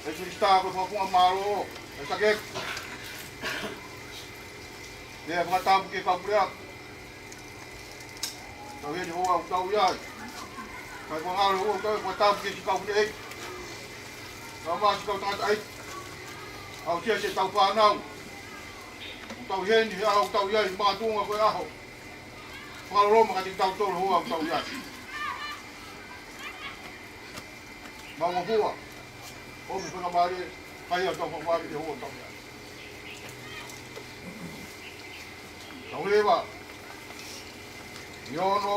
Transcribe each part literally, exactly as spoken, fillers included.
ʻEiki Silisitā ko e fakafofonga mālō, ʻe sake. Pea fakatapu ki he kau puleako. Tau heni hoʻo ʻaho ʻoku tau ʻi ai. Kae fakangalo hoʻo ʻaho ʻoku tau ʻi ai, fakatapu ki he kau fineʻeiki. Kau mā siʻi kau tangataʻeiki. Aʻusia siʻetau fānau. ʻOku tau heni he ʻaho ʻoku tau ʻi ai, makatuʻunga ko e ʻaho fakaloloma kiate kitautolu hoʻo ʻaho ʻoku tau ʻi ai. Maʻu ngofua. ʻOku fenga mālie, kai ʻetau fakamālie ʻi he ʻaho ʻoku tau ʻi ai. Tau leva. ʻI he ono,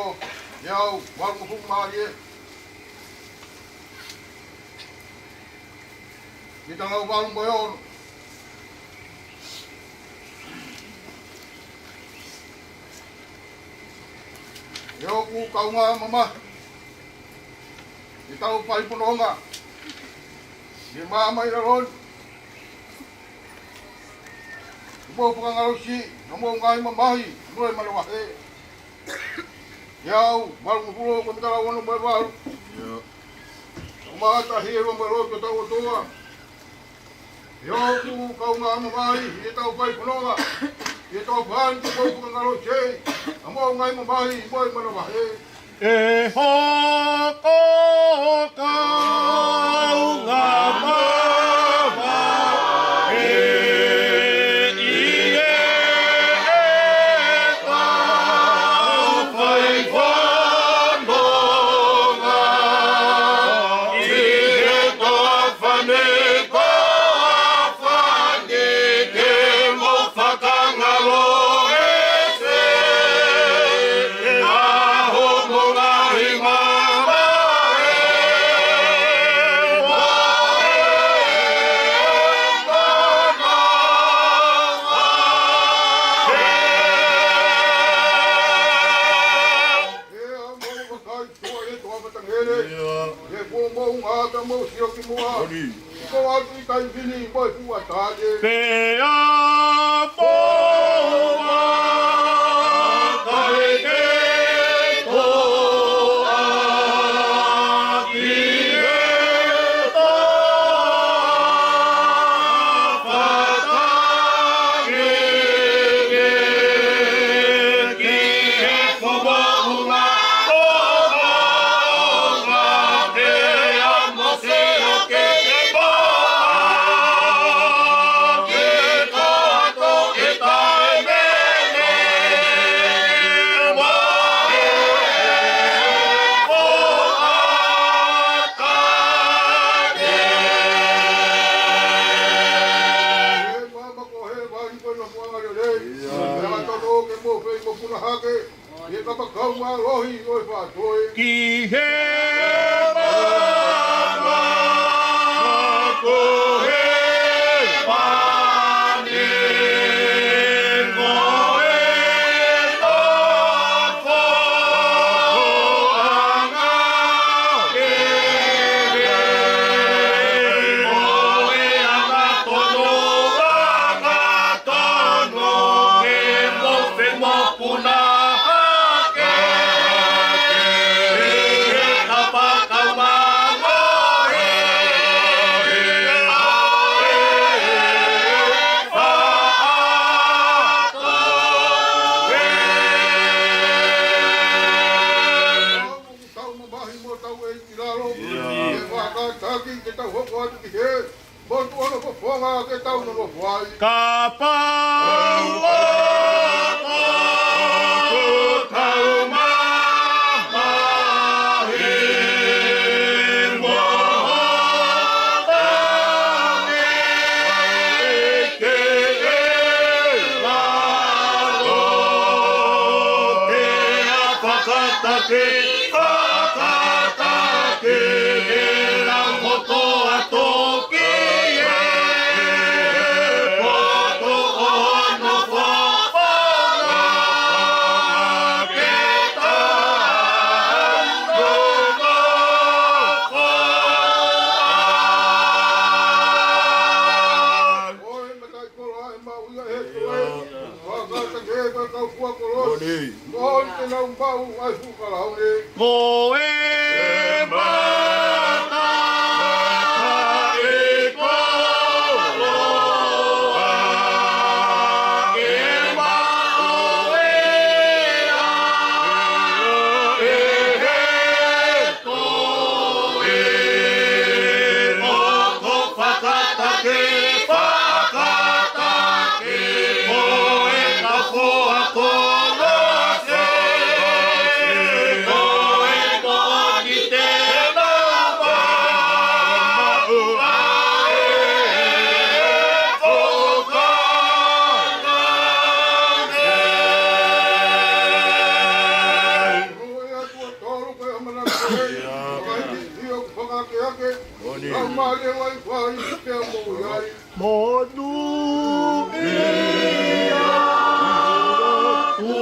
teau valungofulu mālie. Ki he teau valu mo e ono. ʻE hoku kaungā mamahi, ʻetau fai fononga ʻi he māmani ʻi lalo ni, ʻoku mou fakangalosi, ʻoku mou ngaahi mamahi mo e manavahē. Teau valungofulu, ko e mitala ono mo e valu. ʻIo. Tau mamata he ʻofa mo e lotu ʻo tau ʻOtua. ʻE hoku kaungā mamahi, ʻetau fai fononga ʻi he toafa ni, ʻoku mou fakangalosi, ʻoku mou ngaahi mamahi mo e manavahē. ʻE hoku kaungā mamahi, ʻetau fai fononga ʻi he toafa ni, toafa ni, te mou fakangalosi ʻa hoʻomou ngaahi mamahi mo e manavahē. ʻE mou vakai, ʻoku ʻi ai e toafa tangele. ʻIo. ʻE mou ngata mo sio ki muʻa. Oli. Ko atu ʻi he taimi ni mo e fuʻu ʻatā ni. Pea mou vakai ke toʻa ki he toafa tangele, ki he fuʻu moʻunga ʻo e moʻunga pea mo sio ki muʻa, ki he toʻa ʻi he taimi ni mo e fuʻu ʻatā ni. ʻE mama ko e vai ko e nofoʻanga lelei. ʻIo. Pea tono ke mou fei mopuna hake ʻi he kapakau mālohi ʻo e faʻitoe. Ki he mama ko e vai ko e nofoʻanga lelei, mo e angatonu, angatonu ke mou fei mopuna hake ʻi he kapakau mālohi ʻo e faʻitoe. Tau mamahi mo tau ʻEiki ʻi lalo. ʻIo. ʻE fakataki ke tau hoko atu ki he motu ʻo hono fofonga ke tau nonofo ai. Kapau ʻoku tau mamahi mo tau ʻEiki ʻi lalo, pea fakataki, fakataki ʻetau hoto atu ki he potu ʻo hono fofonga ke tau nonofo ai. Ko e mataʻikoloa ʻe maʻu ia ʻe he toʻa. Fakataki ʻe he kau fua kolosi. Moʻoni. Moʻoni te nau maʻu ʻa e fuʻu kalauni. Ko e mataʻikoloa Mālie vaivai pea mo ʻai. Monūʻia atu.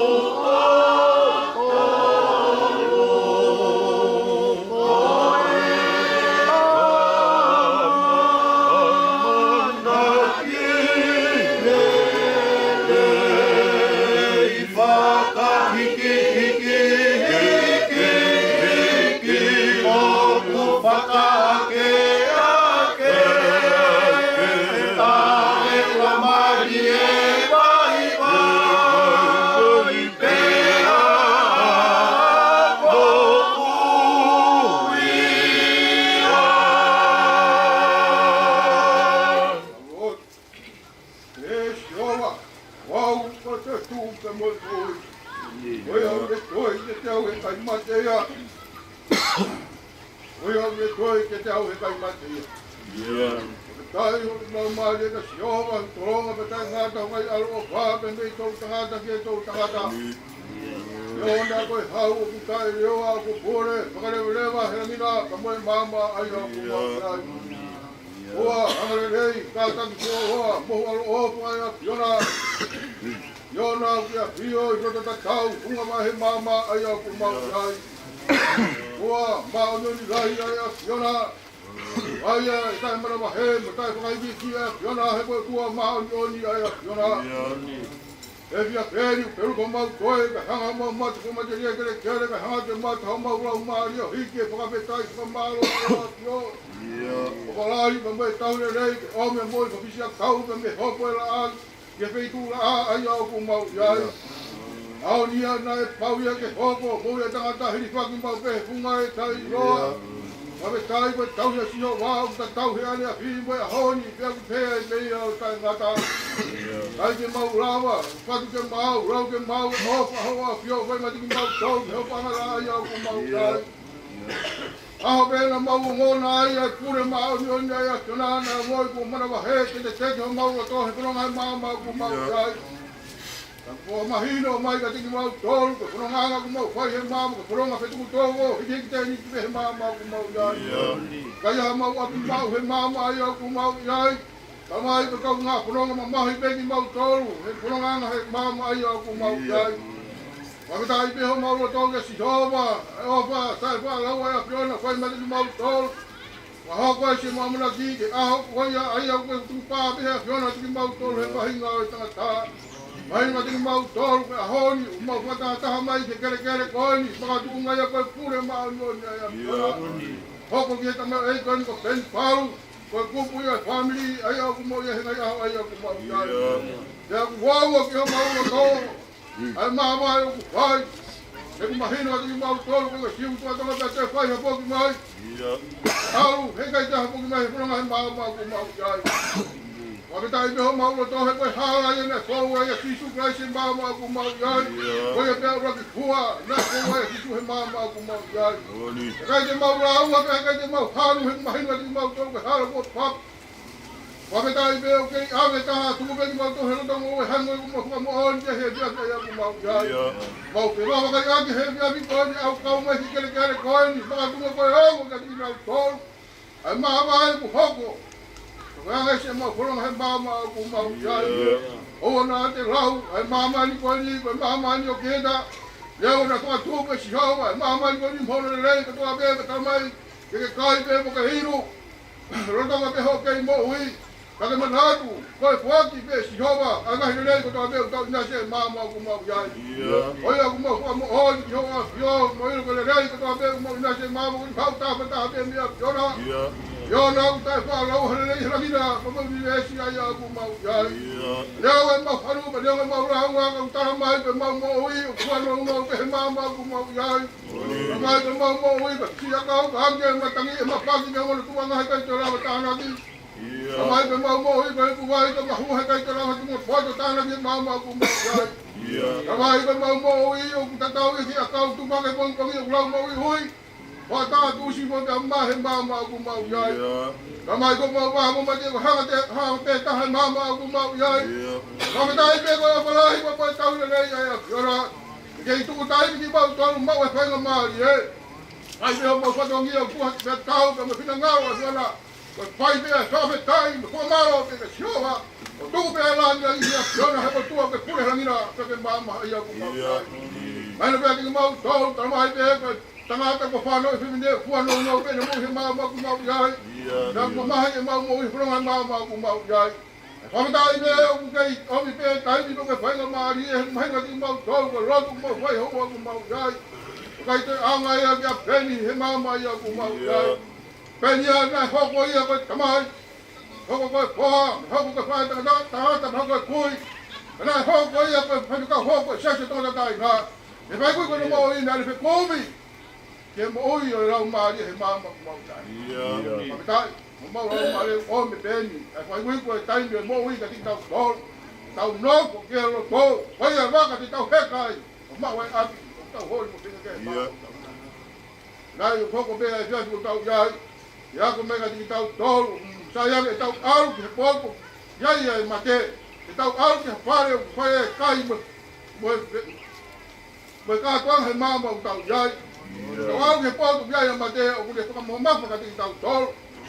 Fakahikihiki, hikihiki, ʻoku fakaʻakeʻake, ʻa e ua mālie vaivai pea mo ʻai. ʻE Sihova, ko au ko e toetuʻu pea mo e moʻui. Ko ia ʻoku ʻikai toe kiate au ha kakai mate ia. Ko ia ʻoku ʻikai toe kiate au ha kakai mate ia. Ko e tali ʻo e laumālie ʻo Sihova, tolonga pea taʻengata, ʻoku ʻaloʻofa pea mei he toʻutangata ki he toʻutangata. Ko ʻene hau ʻoku taʻeleʻoa, ʻoku pule fakaleveleva he langi na, pea mo e maama ʻa ia ʻoku mau ʻi ai. ʻOua, angalelei, kātaki foʻou, ʻoua, mohu ʻaloʻofa ʻa e ʻAfiona. ʻIo, ʻoku ʻafio ʻi loto tatau, ʻuhinga mai he maama ʻa ia ʻoku mau ʻi ai. ʻOua, māʻoniʻoni lahi ʻa e ʻAfiona. ʻA ia ʻe taʻemanavahē mo taʻefakaikiiki ʻa e ʻAfiona, he ko e ʻOtua māʻoniʻoni ʻa e ʻAfiona. ʻE fia peli, pelu ko mau koe, kae hanga mau mata ko matelie kelekele, kae hanga ke mata homau laumālie ʻo hiki e fakafetaʻi, fakamālō ʻa e ʻAfio. ʻOfa lahi pea mo e tauhi lelei, ke ʻomi e moʻui fakafisiakau pea mo e hopo e laʻā ki he feituʻu laʻā ʻa ia ʻoku mau ʻi ai. ʻAho ni ia naʻe pau ia ke hoko, moʻui ʻa e tangata hilifaki maʻu pē he funga ʻo e taʻeʻiloa. Fakafetaʻi ko e tauhi ʻa Sihova ʻoku tatau he ʻaneafi mo e ʻaho ni, pea ʻoku pehē ai pē ia ʻo taʻengata. ʻIkai ke mau lava, fatu ke mau, lau ke mau, ʻe ʻofa hoʻo ʻAfio, fai mei kimautolu, he ʻofa angahala ʻa ia ʻoku mau ʻi ai. ʻAho pē naʻa mau ongona ai ʻa e pule māʻoniʻoni ʻa e ʻAfiona, naʻa mo e kuo manavahē ke teteki homau loto he fononga he maama ʻoku mau ʻi ai. Ka kuo mahino mai kiate kimautolu, ko e fonongaʻanga ʻoku mau fai he maama, ko e fononga fetukutovo, hikihiki tēniti pē he maama ʻoku mau ʻi ai. ʻIkai ha mau ʻapi maʻu he maama ʻa ia ʻoku mau ʻi ai. Tamai, ko e kaungā fononga mamahi pē kimautolu, he fonongaʻanga he maama ʻa ia ʻoku mau ʻi ai. Fakafetaʻi pē homau loto kia Sihova, ʻa e ʻofa taʻefaʻalaua ʻa e ʻAfiona, fai mei kimautolu. Fakahoko ai siʻemau ʻamanaki ki he ʻaho ko ia, ʻa ia ʻoku tukupā pē he ʻAfiona kiate kimautolu he faʻahinga ʻo e tangata. Mahino kiate kimautolu ko e ʻaho ni, ʻoku mau fakatahataha mai ki he kelekele ko eni, makatuʻunga ia ko e pule māʻoniʻoni ʻa e ʻAfiona. Hoko ki he tamaioʻeiki ko eni ko Peni Palu, ko e kupu ia ʻo e fāmili, ʻa ia ʻoku mau ʻi ai he ngaahi ʻaho ʻa ia ʻoku mau ʻi ai. Pea ʻoku ʻoua ki homau loto ʻa e maama ʻoku fai. He ʻoku mahino kiate kimautolu ko e Siu Tuʻa Tonga pea toe fai ha foki mai. ʻAlu, he ʻikai toe ha foki mai he fononga he maama ʻoku mau ʻi ai. Fakafetaʻi pē homau loto he ko e hala ia naʻe fou ai ʻa Sīsū Kalaisi he maama ʻoku mau ʻi ai. Ko ia pē ʻuluaki fua naʻe fou ai ʻa Sīsū he maama ʻoku mau ʻi ai. He ʻikai te mau lāunga, he ʻikai te mau hanu, he ʻoku mahino kiate kimautolu ko e hala kuo papa. Fakafetaʻi pē ʻoku kei ʻave taha, tuku pē kimautolu he loto ngoue, hangē ko homau fakamoʻoni he efiafi ʻoku mau ʻi ai. Mau fie fakafetaʻi ʻaki he efiafi ko eni ʻoku kau mai ki he kelekele ko eni, makatuʻunga ko e ongo kiate kimautolu ʻa e maama ʻoku hoko. Ko e anga siʻemau fononga he maama ʻoku mau ʻi ai. ʻOua naʻa te lau ʻa e māmani ko eni, ko e māmani ʻo kita. Leo na fakatupu ʻe Sihova ʻa e māmani ko eni mo hono lelei kotoa pē, ka Tamai, ke ke kai pē mo ke inu. Lolotonga pē hoʻo kei moʻui, ka ke manatu, ko e foaki pē ʻe Sihova ʻa e ngaahi lelei kotoa pē ʻoku tau ʻinasi ai he maama ʻoku mau ʻi ai. Ko ia ʻoku mau fakamoʻoni ki hoʻo ʻAfio, mo ʻilo ko e lelei kotoa pē ʻoku mau ʻinasi ai he maama ʻoku mau tafataha pē mei he ʻAfiona. ʻIo, naʻa ʻoku taʻefaʻalaua he lelei he langi na, pea mo e ʻunivēsi ʻa ia ʻoku mau ʻi ai. Leo ʻemau fanu, pea leo ʻemau lāunga, ka ʻoku tala mai ko ʻemau moʻui ʻoku fuanounounou pē he maama ʻoku mau ʻi ai. Tala mai ko ʻemau moʻui ko e siʻi ʻakau, ka hangē ʻe matangi ʻe mapaki mei hono tuʻuʻanga, he ʻikai toe lava tānaki. Tala mai ko ʻemau moʻui ko e ipu vai, ka mahua, he ʻikai toe lava tuʻunga poto tānaki he maama ʻoku mau ʻi ai. Tala mai ko ʻemau moʻui ʻoku tatau ʻi he ʻakau, tupu hake pongipongi ʻoku lau moʻui hui. Fakatā tuʻusi mo e tama he maama ʻoku mau ʻi ai. Tala mai ko ʻemau vaha mo mate ʻoku hanga te, hanga pē taha he maama ʻoku mau ʻi ai. Fakafetaʻi pē ko e ʻofa lahi mo e tauhi lelei ʻa e ʻAfiona. Ke kei tuku taimi kimautolu maʻu e faingamālie. ʻAi pē homau fatongia ʻoku tuha ki he tau pea mo e finangalo ʻo e ʻAfiona. Ko e fai pē ʻa e fakafetaʻi mo e fakamālō pē kia Sihova. ʻO tuku pē ʻa e langi ʻa e ʻAfiona he ʻOtua ke pule he langi na, pea ke maama ai ʻa ʻoku mau ʻi ai. Mahino pē kiate kimautolu, talamai pē ko e tangata ko e fānau ʻi he fefine, fua nounou pē ʻene moʻui he maama ʻoku mau ʻi ai. Pea ʻoku mamahi ʻemau moʻui he fononga he maama ʻoku mau ʻi ai. Fakafetaʻi pē ʻoku kei ʻomi pē taimi pea ke fai ha faingamālie he mahino kiate kimautolu ko e lotu ʻoku mau fai he ʻaho ʻoku mau ʻi ai. ʻOku ʻikai toe ʻaonga ia kia Peni he maama ia ʻoku mau ʻi ai. Peni ia naʻe hoko ia ko e tamai, hoko ko e foha, hoko ko e faʻētangata, tangata, hoko ko e kui. Pea naʻe hoko ia ko e faifekau hoko ʻo e Siasi ʻo e Tangata Taʻahine. He fai kui ko ʻene moʻui naʻa ne fekumi ki he moʻui ʻo e laumālie he maama ʻoku mau ʻi ai. Fakafetaʻi, ʻoku mau laumālie ʻomi ʻe Peni ʻa e fai kui ko e taimi ʻo e moʻui kiate kitautolu. Tau nofo ki he loto, ko ia vaka te tau heka ai ʻo maʻu ʻa e ʻapi ʻoku tau holi mo feinga ki ai he maama ʻoku tau ʻi ai. Naʻe hoko pē ʻa e efiafi ʻoku tau ʻi ai, ʻe ako mai kiate kitautolu, sai ange ʻetau ʻalu ki he potu ʻoku ʻi ai ʻa e mate, ʻetau ʻalu ki he fale ʻoku fai ai e kai mo, mo e, mo e kātoanga he maama ʻoku tau ʻi ai. ʻEtau ʻalu ki he potu ʻoku ʻi ai ʻa e mate ʻoku ne fakamamafa kiate kitautolu,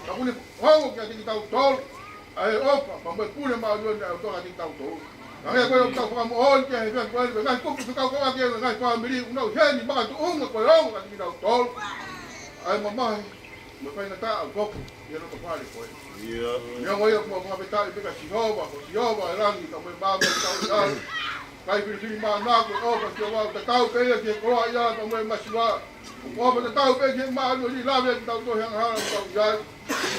ʻoku ne ongo kiate kitautolu ʻa e ʻofa pea mo e pule māʻoniʻoni ʻa e ʻOtua kiate kitautolu. Hangē ko ia ʻoku tau fakamoʻoni ki he efiafi ko eni, ko e ngaahi kupu fekauʻaki ʻa e ngaahi fāmili ʻoku nau ʻi heni makatuʻunga ko e ongo kiate kitautolu ʻa e mamahi mo e faingataʻa ʻoku hoko ʻi he loto fale ko eni. Neongo ia ʻoku mau fakafetaʻi pē kia Sihova, ko Sihova ʻa e langi pea mo e maama ʻoku tau ʻi ai. Kae filifilimānako e ʻofa ʻa Sihova, ʻoku tatau pē ia ki he koloaʻia pea mo e masiva. ʻOku ʻofa tatau pē ki he māʻoniʻoni, lave ʻa kitautolu he angahala ʻoku tau ʻi ai.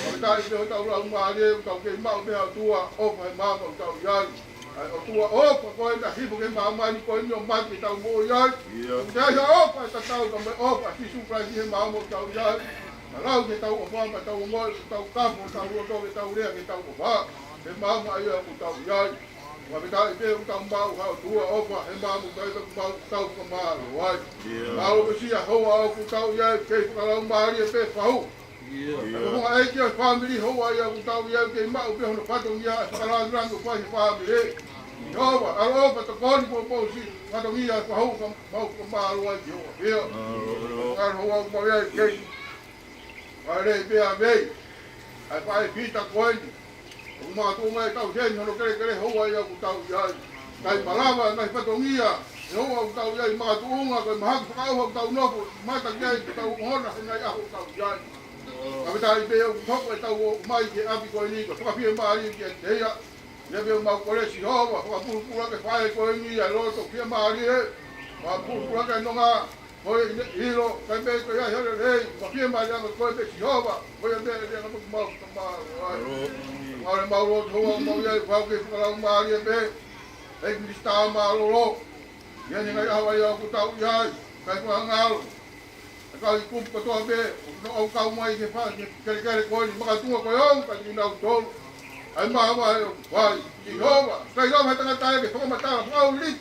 Fakafetaʻi pē hotau laumālie, ʻoku tau kei maʻu pē ʻa e ʻOtua, ʻofa he maama ʻoku tau ʻi ai. ʻA e ʻOtua ʻofa ko ē naʻe hifo ki māmani ko eni ʻo mate ke tau moʻui ai. ʻOku ʻi ai ha ʻofa ʻe tatau pea mo e ʻofa ʻa Sīsū Kalaisi he maama ʻoku tau ʻi ai. Naʻa ne lau ki heʻetau ʻofa, pea tau ongoʻi, tau kafo, tau loto, ke tau lea, ke tau ʻofa he maama ia ʻoku tau ʻi ai. Fakafetaʻi pē ʻoku tau maʻu ha ʻOtua ʻofa he maama ʻoku tau ʻi ai, ʻoku mau tau fakamālō ai. Mālō pē siʻa houa ʻoku tau ʻi ai, kei fakalaumālie pē fahu. ʻA e fofonga ʻeiki ʻo e fāmili houa ia ʻoku tau ʻi ai, kei maʻu pē hono fatongia ʻa e fakalāngilangi ʻoku fai he fāmili. Sihova, ʻaloʻofa, tokoni, poupouʻi siʻi fatongia ʻo e fahu, ka mau fakamālō ai ki hoʻo ʻafio. Ngaahi houa ʻoku mau ʻi ai, kei ʻa e lelei pē ʻa e mei ʻa e faʻē Pita ko eni. ʻOku makatuʻunga ʻetau ʻi heni hono kelekele houa ia ʻoku tau ʻi ai. Kae malava e ngaahi fatongia he houa ʻoku tau ʻi ai, makatuʻunga ko e mahaki fakaʻauha ʻoku tau nofo mamata ki ai, ʻoku tau ongona he ngaahi ʻaho ʻoku tau ʻi ai. Fakafetaʻi pē ʻoku hoko ʻetau ō mai ki he ʻapi ko eni ko e fakafiemālie kiate ia. ʻIo pea ʻoku mau kole Sihova, fakapulupulu ʻaki e faʻē ko eni ʻa e loto fiemālie, fakapulupulu ʻaki e nonga, ko e ʻilo, kae pehē ko ia he lelei, fakafiemālie ange ko e pē Sihova, ko ia pē ʻa e lea ʻoku mau fakamālō ai. Mālō e mau lotu houa ʻoku mau ʻi ai, fau ke fakalaumālie pē ʻEiki Minisitā Mālōlō ʻi he ngaahi ʻaho ia ʻoku tau ʻi ai, kae fakangalo ʻa e kau ʻi kupu kotoa pē ʻoku nau kau mai ke fai e kelekele ko eni, makatuʻunga ko e ongo kiate kinautolu ʻa e maama ʻoku fai. Sihova, ʻikai lava he tangata ia ke fakamatala fakauliki,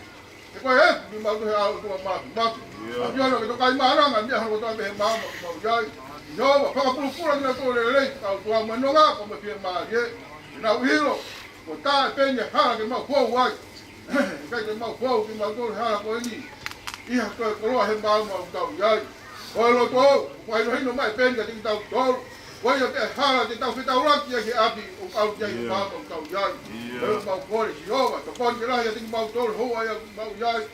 he ko e efu kimautolu he ʻao ʻo e ʻOtua Māfimafi. ʻAfiona, ke toka ʻi mānanga e meʻa hono kotoa pē he maama ʻoku mau ʻi ai. Sihova, fakapulupulu ʻa kinautolu lelei, fakaʻauha mo e nonga, ko e fiemālie, ke nau ʻilo ko e taʻepeni e hala ke mau fou ai. ʻIkai ke mau fou kimautolu he hala ko eni ʻi ha toe koloa he maama ʻoku tau ʻi ai. Ko e lotu ʻoku fakahinohino mai ʻe Peni kiate kitautolu, ko ia pē ʻa e hala te tau fetaulaki ai he ʻapi ʻoku ʻalu ki ai he maama ʻoku tau ʻi ai. Ko ia ʻoku mau kole Sihova, tokoni ke lahi ʻiate kimautolu houa ia ʻoku mau ʻi ai.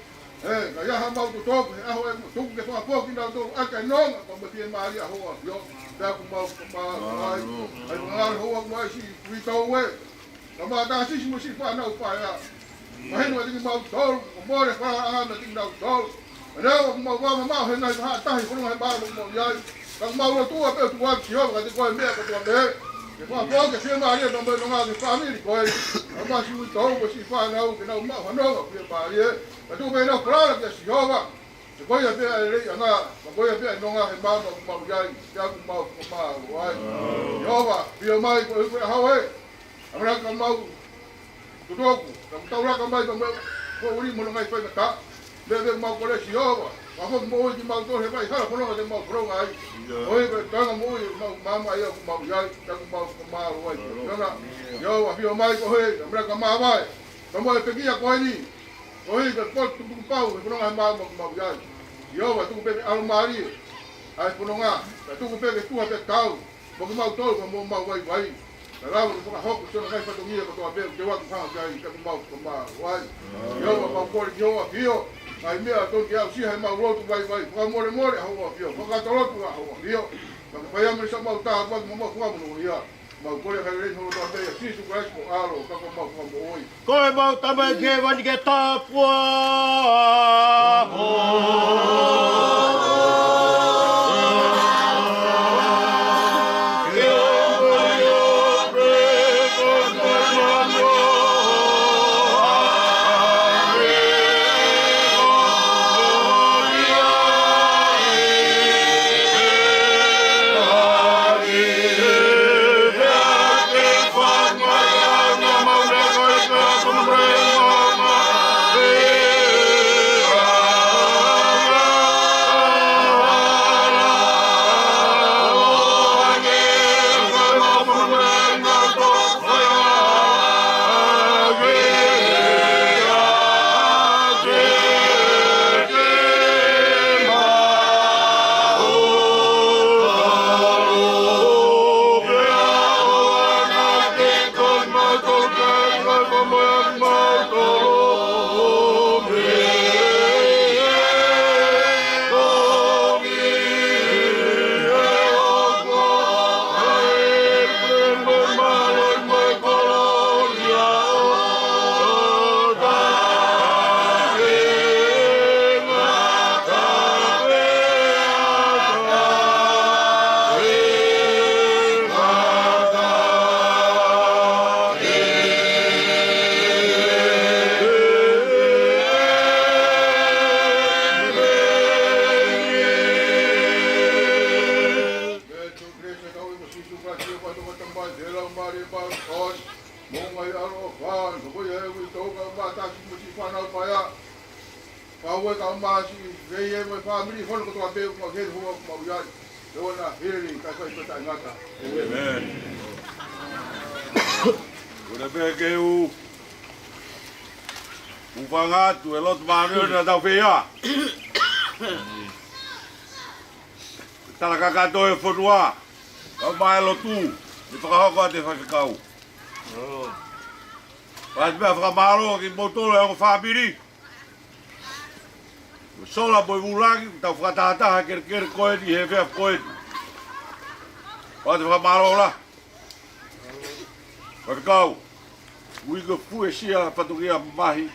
ʻE, ka ʻi ai haʻamau totoku he ʻaho ʻe mo tuku ke fakafoki kinautolu ʻaki e nonga, ko e fiemālie ʻa hoʻo ʻAfio, pea ʻoku mau fakamālō ai. ʻAi fakangalo houa ʻoku mau ʻi ai siʻi uitou ē, ka mātā sisi mo siʻi fānau paea. Mahino kiate kimautolu, ʻoku mole falalaʻanga kiate kinautolu. Ka neongo ʻoku mau vāmamaʻo he ngaahi vahaʻa tahi fononga he maama ʻoku mau ʻi ai, ka ʻoku mau lotua pē ʻOtua Sihova kiate koe e meʻa kotoa pē. Ke fakafoki e fiemālie pea mo e nonga ki he fāmili ko eni. Ka masi uitou mo siʻi fānau ke nau maʻu ha nonga fiemālie. Ka tuku pē ke nau falala kia Sihova. He ko ia pē ʻa e leleiʻanga, pea ko ia pē ʻa e nonga he maama ʻoku mau ʻi ai, pea ʻoku mau fakamālō ai. Sihova, ʻio mai ko e uike ʻaho ē, ʻamanaki ke mau totoku, ka ʻoku tau laka mai ka mau ko uli mo e ngaahi faingataʻa. Meʻa pē ʻoku mau kole Sihova, fakafoki moʻui kimautolu he vaʻa hala fononga te mau fononga ai. Ko e ko e toenga moʻui ʻemau maama ia ʻoku mau ʻi ai, pea ʻoku mau fakamālō ai. Sihova, ʻio mai ko e, ʻamanaki ke māvae pea mo e pekia ko eni. Ko e ko e potu tukupau he fononga he maama ʻoku mau ʻi ai. Sihova, tuku pē ke ʻalomālie ʻa e fononga, ka tuku pē ke tuha pea tau. Ko kimautolu ko homau vaivai. Ka lava ke fakahoko siʻono ngaahi fatongia kotoa pē ʻoku ke ʻoatu hanga ki ai, ka kimautolu ko homau vaivai. ʻIo, mau kole ki hoʻo ʻAfio. Ngaahi meʻa ʻoku tonu ke aʻusia heʻemau lotu vaivai. Fakamolemole ʻa hoʻo ʻAfio. Fakatolotu ʻa hoʻo ʻAfio. Ka ke fai ʻa e meʻa sa mau tā kuaki mo mau fakamoʻui ia. Mau kole ʻa e lelei ʻo e lotu ʻa e ʻEiki ko Sīsū Kalaisi ko e ʻAlo, ka ko homau Fakamoʻui. Ko ʻemau Tamai ʻoku ʻi hēvani ke tāpuhā. Pea ʻoku ʻikai ke ʻi ai ha ʻofa, ka ko ia ʻe ui touka ʻo mātaki mo siʻi fānau paea. Pau e kau māsi, vei e mo e fāmili hono kotoa pē ʻoku mau helu hoa ʻoku mau ʻi ai. Pea ʻoua naʻa hili, kae fai pē taʻengata. ʻĒmeni. ʻĒmeni. Kole pē ke u, u fanga atu e lotu māʻoniʻoni naʻa tau fai. Tala kakato e fonua. Kau mai lotu. Ni fakahoko atu e faifekau. Pea ʻoatu pē ʻa e fakamālō kimoutolu e ongo fāmili. Mo Sola mo e Vulangi, tau fakatahataha kelekele ko eni he efiafi ko eni. ʻOatu e fakamālō lahi. Faifekau, ui ko fuesia fatongia mamahi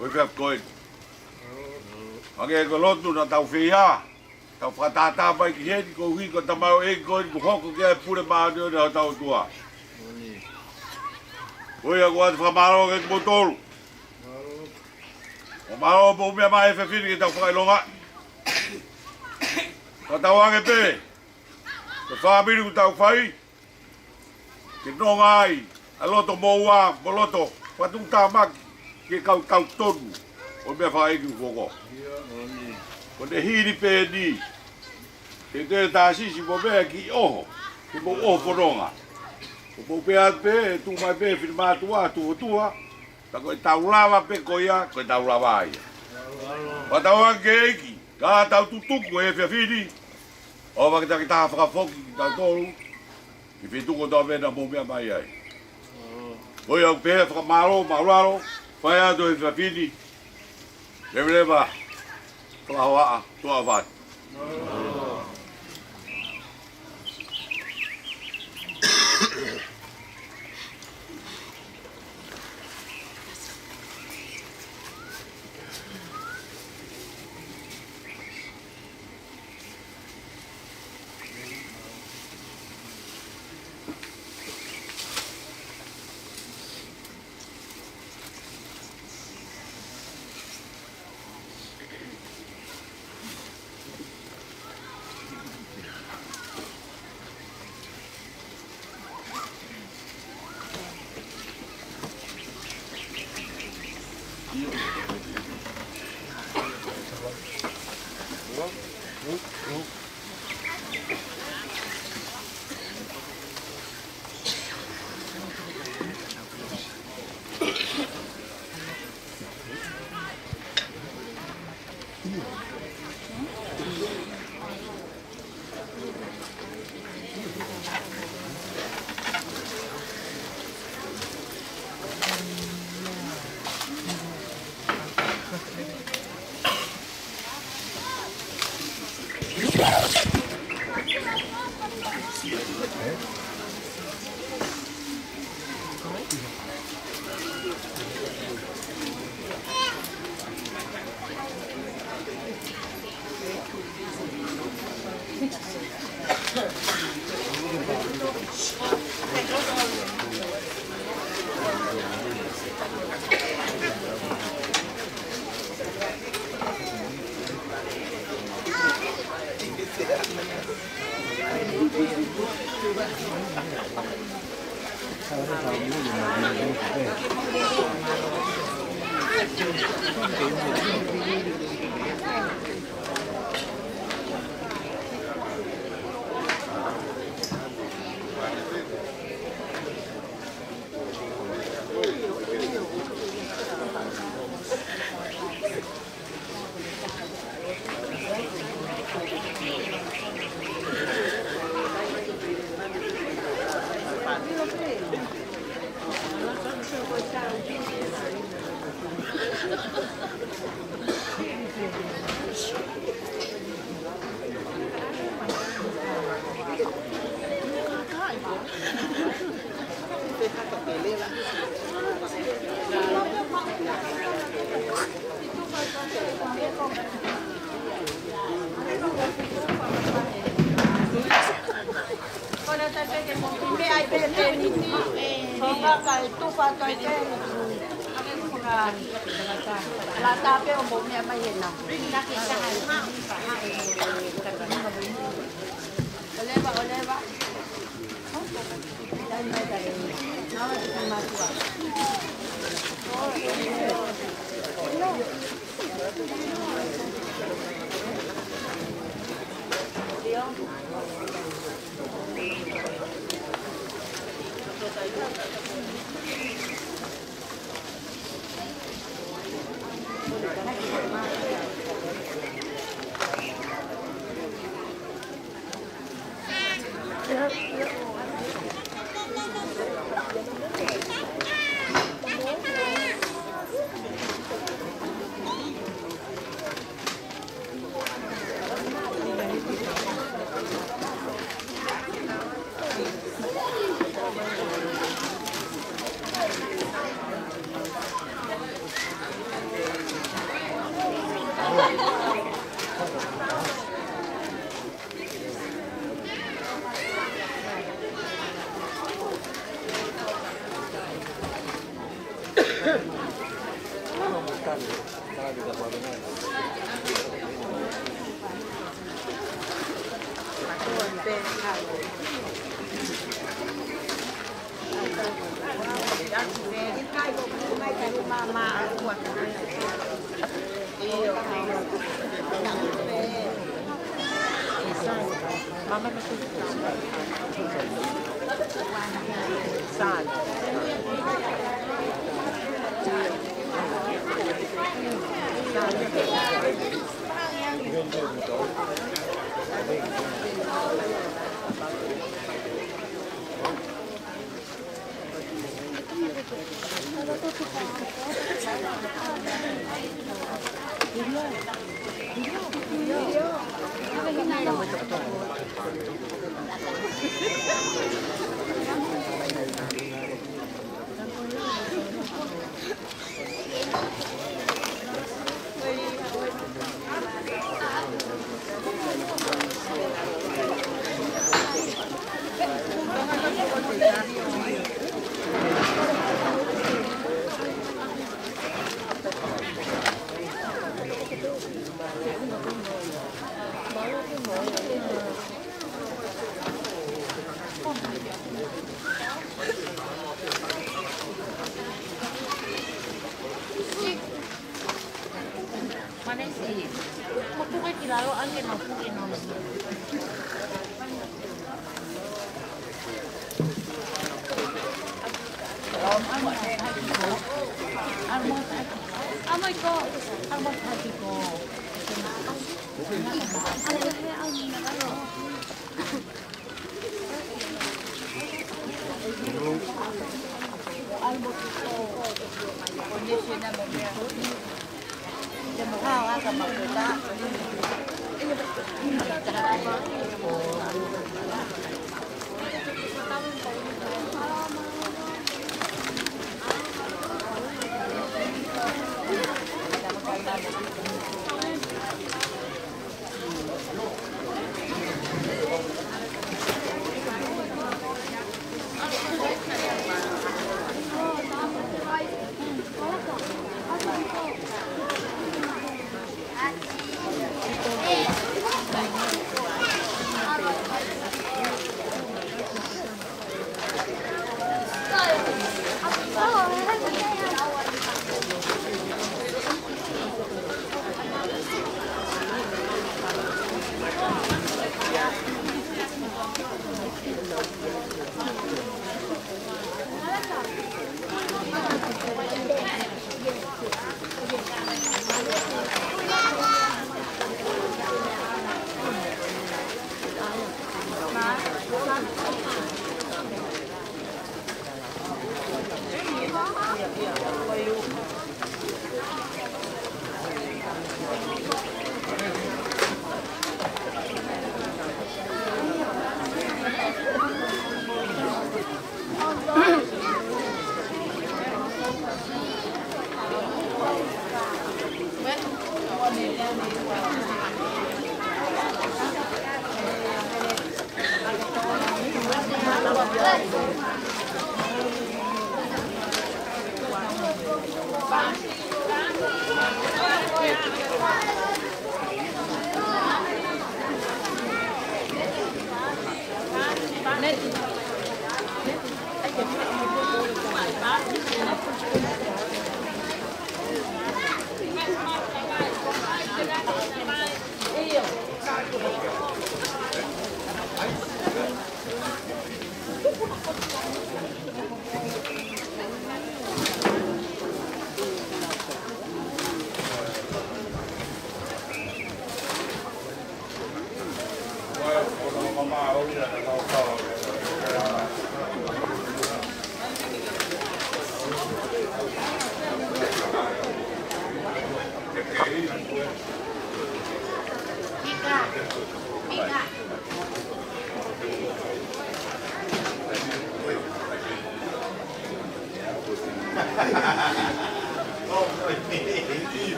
ʻo e efiafi ko eni. Hangē ko e lotu naʻa tau fai. Tau fakatahataha mai ki heni koeʻuhi ko e tamaioʻeiki ko eni kuo hoko ki ai e pule māʻoniʻoni ʻa hotau ʻOtua. Ko ia ʻoku ʻoatu e fakamālō kiate kimoutolu. Fakamālō hoʻomou meʻa mai he efiafi ni ke tau fakaʻilonga. Fakatauange pē ko e fāmili ʻoku tau fai ke nonga ai ʻa e loto mouā mo e loto fakatuʻutāmaki ki he kau tautonu ʻo e meʻa fakaʻeiki ʻoku hoko. Ko ʻene hili pē eni, ke te tāsisi mo meʻa ki ʻoho, ke mou ʻoho fononga. Ko mou pē atu pē, ʻe tuʻu mai pē finemātuʻa, tuʻu ʻOtua, ka ko ʻetau lava pē ko ia, ko ʻetau lava ia. Fakatauange ki he ʻEiki, ka tau tutuku he efiafi ni, ʻo fakataki taha fakafoki kitautolu, ki he feituʻu kotoa pē naʻa mou meʻa mai ai. Ko ia ʻoku pehē fakamālō, mālō, fai atu he efiafi ni. Leveleva, falahoaʻa, tuʻa ʻofa atu.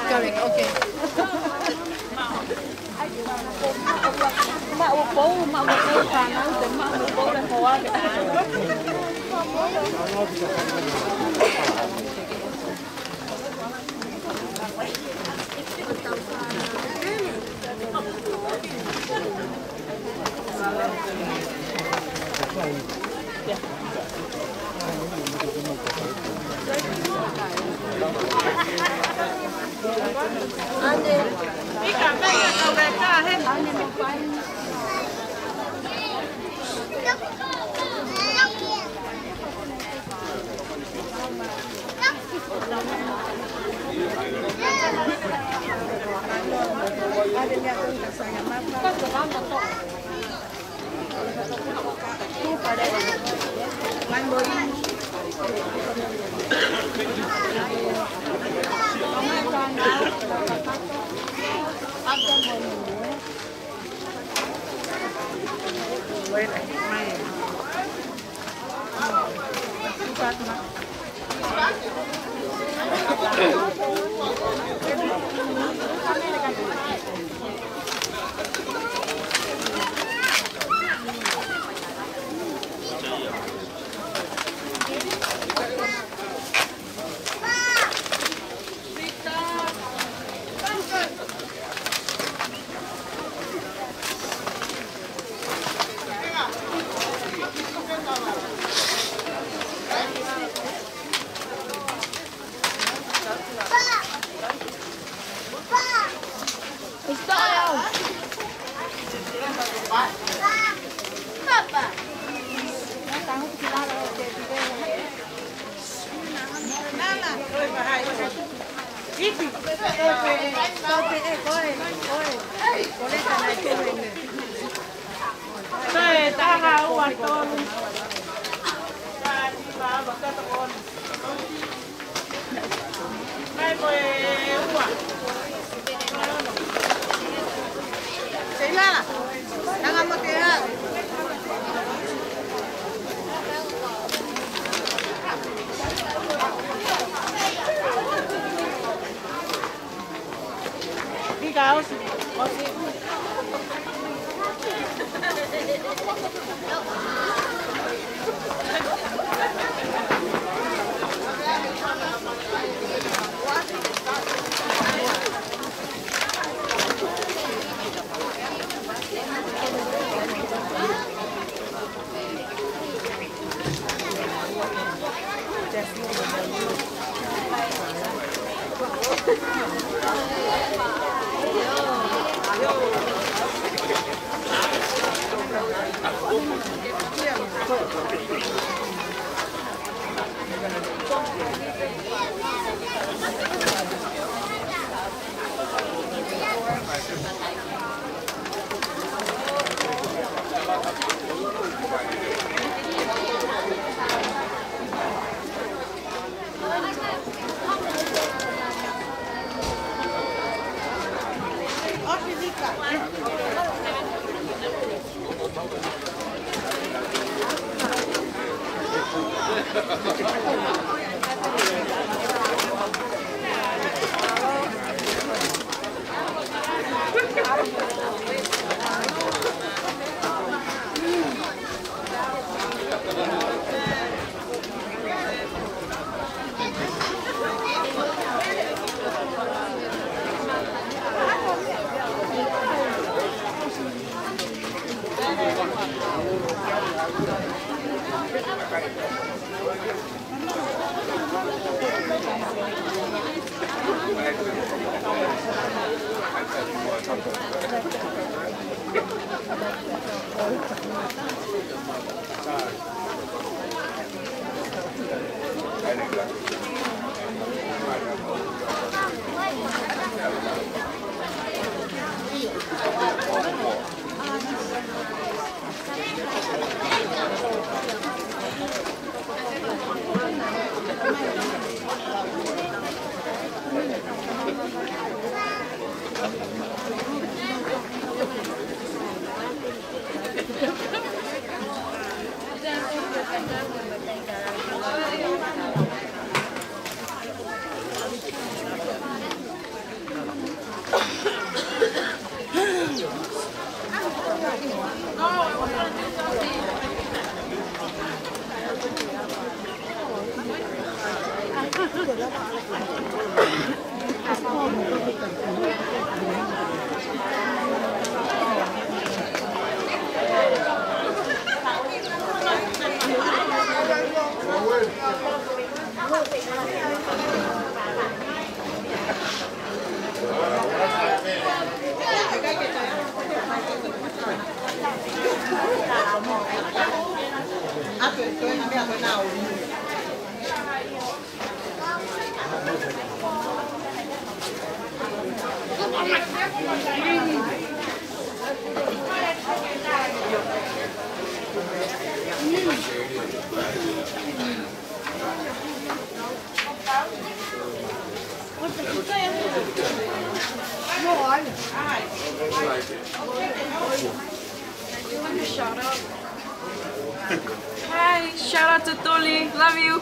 Coming, okay. Toe taha, ua, tolu. Mai mo e ua. Seila, tanga mo te a. Fika ʻosi, ʻosi. Hi, shout out to Tuli. Love you.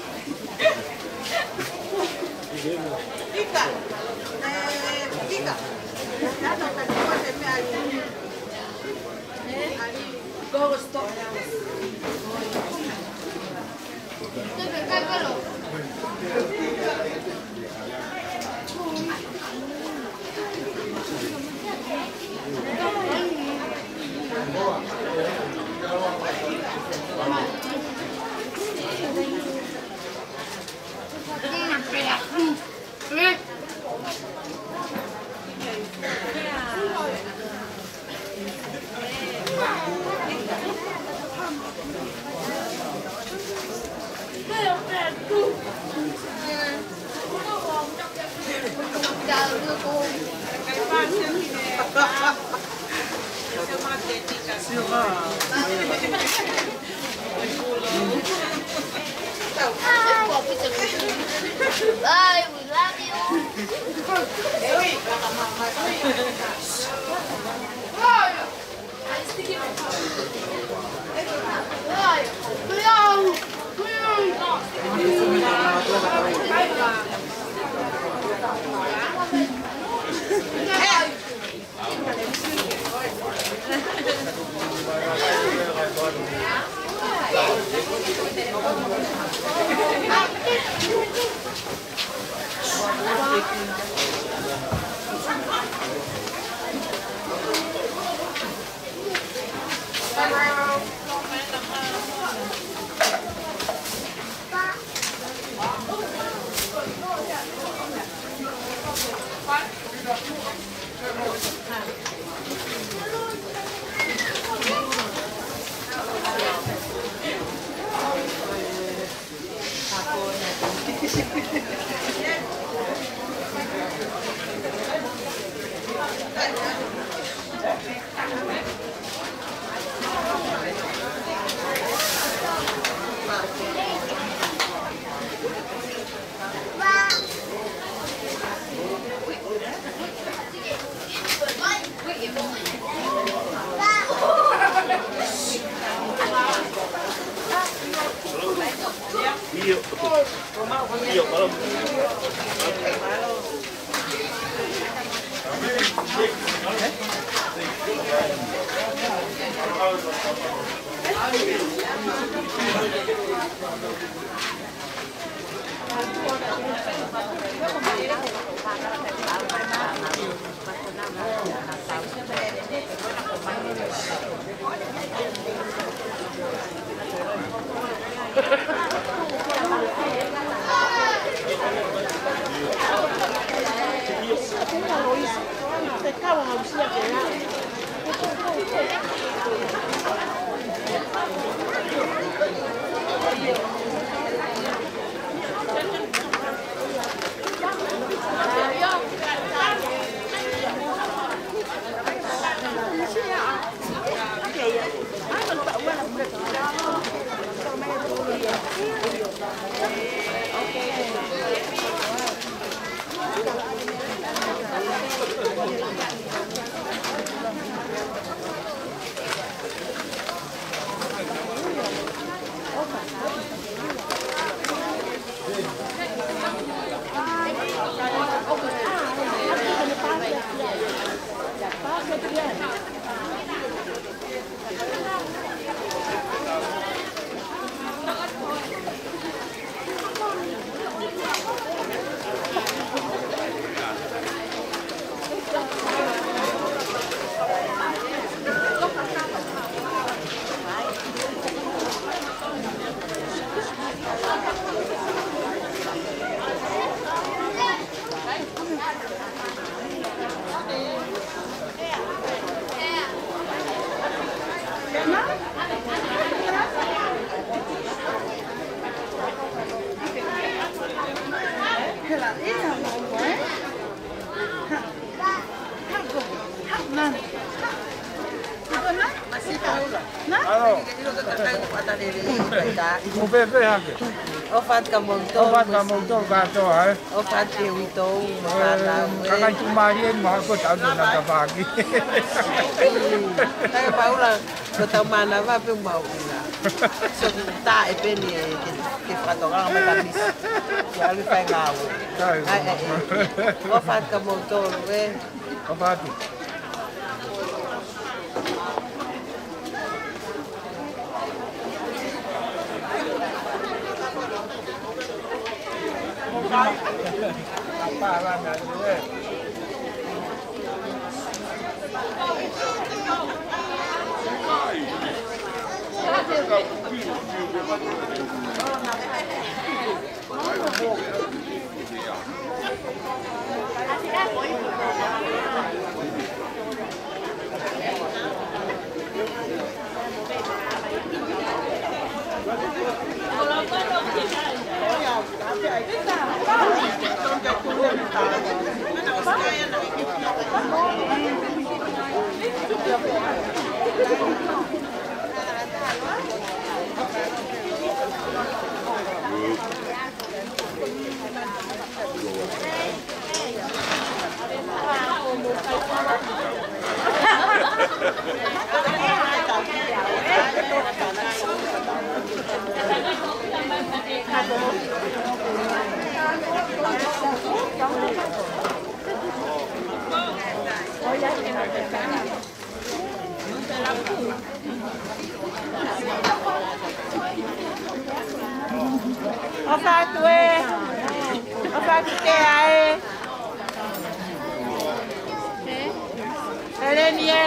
Bye, we love you. ʻOfa atu kia moutolu kātoa, ē. ʻOfa atu ki he uitou, ē, mānava, ē. Kakai tuʻumālie, mahalo ko e tau tona tafaʻaki. Kakai Paula, ko e tau mānava pē maʻu ʻi he. So, tā e peni e ke, ke fakatokanga mai ka misi. Ke ʻalu fai ngāue. Kai. ʻAi, ʻai, ʻai. ʻOfa atu kia moutolu, ē. ʻOfa atu. ʻOfa atu ē. ʻOfa atu Tea ē. Heleni ē.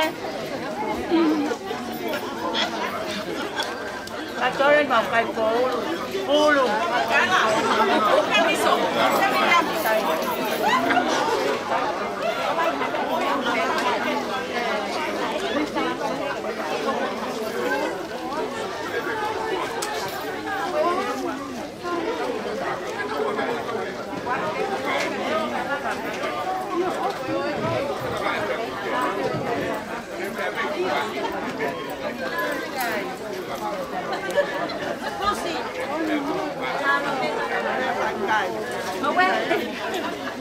Ka tole mau kai pō ulu. Ulu.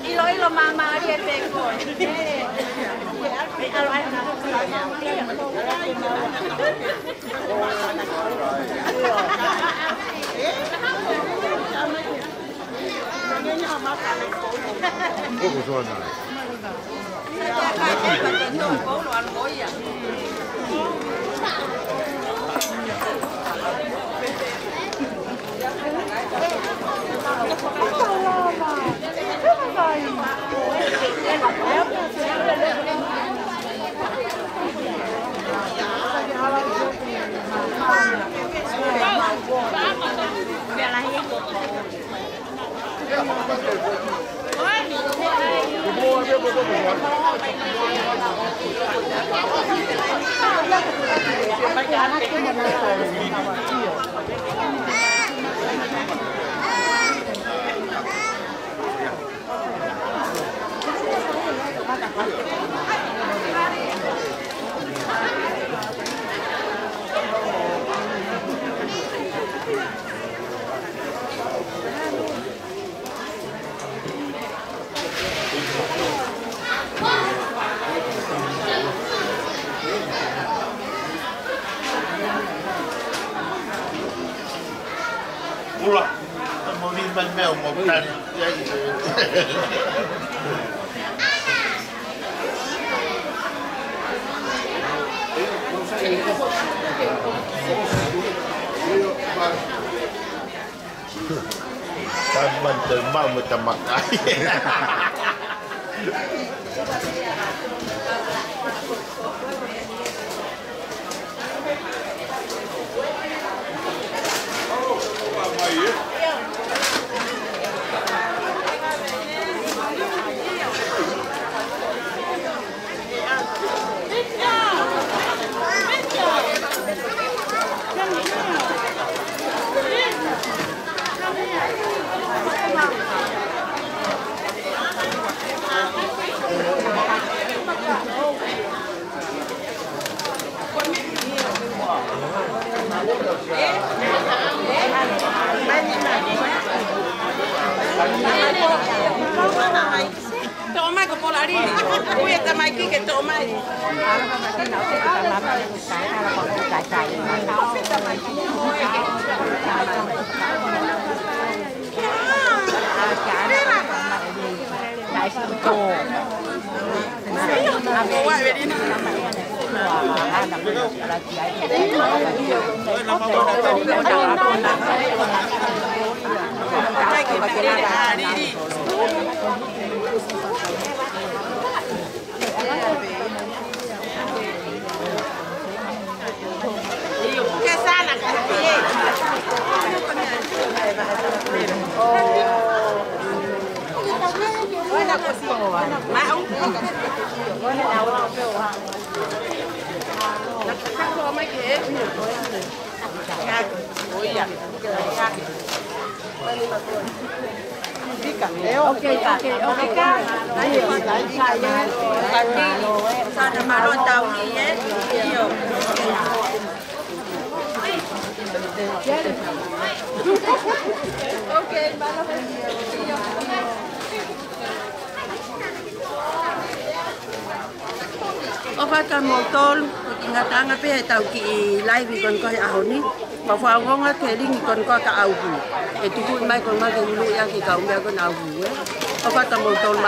Ilo, ilo, mama, ali e peko. Ula, mo ni mai meo mo kani. Taman te mau mo tamakai. Toʻo mai ko Polari. Ui e tamaiki ke toʻo mai. ʻOfa atu kia moutolu, ko e kiʻi ngataʻanga pē ʻetau kiʻi live ko eni ko e ʻaho ni. Mau fakaongoongo ki he lingi ko eni ko e ka ʻauhū. ʻE tuku mai ko eni ke ʻuluʻi ʻaki e kau meʻa ko eni ʻauhū, ē. ʻOfa atu kia moutolu.